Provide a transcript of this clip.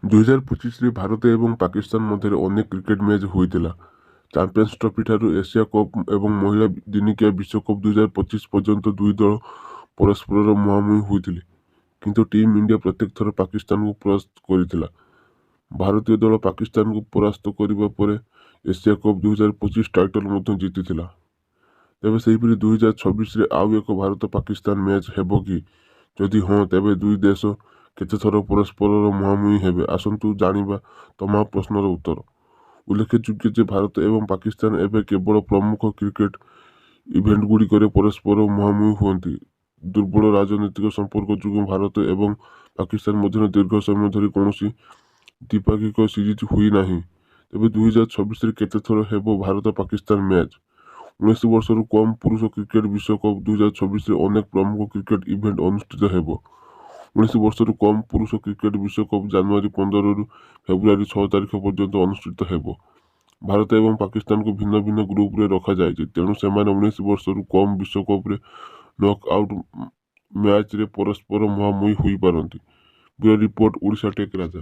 2025ରେ ଭାରତ ଏବଂ ପାକିସ୍ତାନ ମଧ୍ୟରେ ଅନେକ କ୍ରିକେଟ୍ ମ୍ୟାଚ୍ ହୋଇଥିଲା। ଚାମ୍ପିଅନ୍ସ ଟ୍ରଫି ଠାରୁ ଏସିଆ କପ୍ ଏବଂ ମହିଳା ଦିନିକିଆ ବିଶ୍ୱକପ୍ 2025 ପର୍ଯ୍ୟନ୍ତ ଦୁଇ ଦଳ ପରସ୍ପରର ମୁହାଁମୁହିଁ ହୋଇଥିଲେ। କିନ୍ତୁ ଟିମ୍ ଇଣ୍ଡିଆ ପ୍ରତ୍ୟେକ ଥର ପାକିସ୍ତାନକୁ ପରାସ୍ତ କରିଥିଲା। ଭାରତୀୟ ଦଳ ପାକିସ୍ତାନକୁ ପରାସ୍ତ କରିବା ପରେ ଏସିଆ କପ୍ 2025 ଟାଇଟଲ୍ ମଧ୍ୟ ଜିତିଥିଲା। ତେବେ ସେହିପରି 2026ରେ ଆଉ ଏକ ଭାରତ ପାକିସ୍ତାନ ମ୍ୟାଚ୍ ହେବ କି? ଯଦି ହଁ, ତେବେ ଦୁଇ ଦେଶ କେତେଥର ପରସ୍ପରର ମୁହାଁମୁହିଁ ହେବେ? ଆସନ୍ତୁ ଜାଣିବା ତମାମ ପ୍ରଶ୍ନର ଉତ୍ତର। ଉଲ୍ଲେଖଯୋଗ୍ୟ ଯେ ଭାରତ ଏବଂ ପାକିସ୍ତାନ ଏବେ କେବଳ ପ୍ରମୁଖ କ୍ରିକେଟ୍ ଇଭେଣ୍ଟଗୁଡ଼ିକରେ ପରସ୍ପର ମୁହାଁମୁହିଁ ହୁଅନ୍ତି। ଦୁର୍ବଳ ରାଜନୈତିକ ସମ୍ପର୍କ ଯୋଗୁଁ ଭାରତ ଏବଂ ପାକିସ୍ତାନ ମଧ୍ୟରେ ଦୀର୍ଘ ସମୟ ଧରି କୌଣସି ଦ୍ୱିପାକ୍ଷିକ ସିରିଜ୍ ହୋଇନାହିଁ। ତେବେ 2026ରେ କେତେଥର ହେବ ଭାରତ ପାକିସ୍ତାନ ମ୍ୟାଚ୍? 19 ବର୍ଷରୁ କମ୍ ପୁରୁଷ କ୍ରିକେଟ୍ ବିଶ୍ୱକପ୍ 2026ରେ ଅନେକ ପ୍ରମୁଖ କ୍ରିକେଟ୍ ଇଭେଣ୍ଟ ଅନୁଷ୍ଠିତ ହେବ। 19 ବର୍ଷରୁ କମ୍ ପୁରୁଷ କ୍ରିକେଟ୍ ବିଶ୍ୱକପ୍ ଜାନୁଆରୀ 15ରୁ ଫେବୃଆରୀ 6 ତାରିଖ ପର୍ଯ୍ୟନ୍ତ ଅନୁଷ୍ଠିତ ହେବ। ଭାରତ ଏବଂ ପାକିସ୍ତାନକୁ ଭିନ୍ନ ଭିନ୍ନ ଗ୍ରୁପରେ ରଖାଯାଇଛି, ତେଣୁ ସେମାନେ 19 ବର୍ଷରୁ କମ୍ ବିଶ୍ୱକପରେ ନକ୍ ଆଉଟ୍ ମ୍ୟାଚ୍ରେ ପରସ୍ପର ମୁହାଁମୁହିଁ ହୋଇପାରନ୍ତି। ବ୍ୟୁରୋ ରିପୋର୍ଟ, ଓଡ଼ିଶା ଟେକ୍ ରାଜା।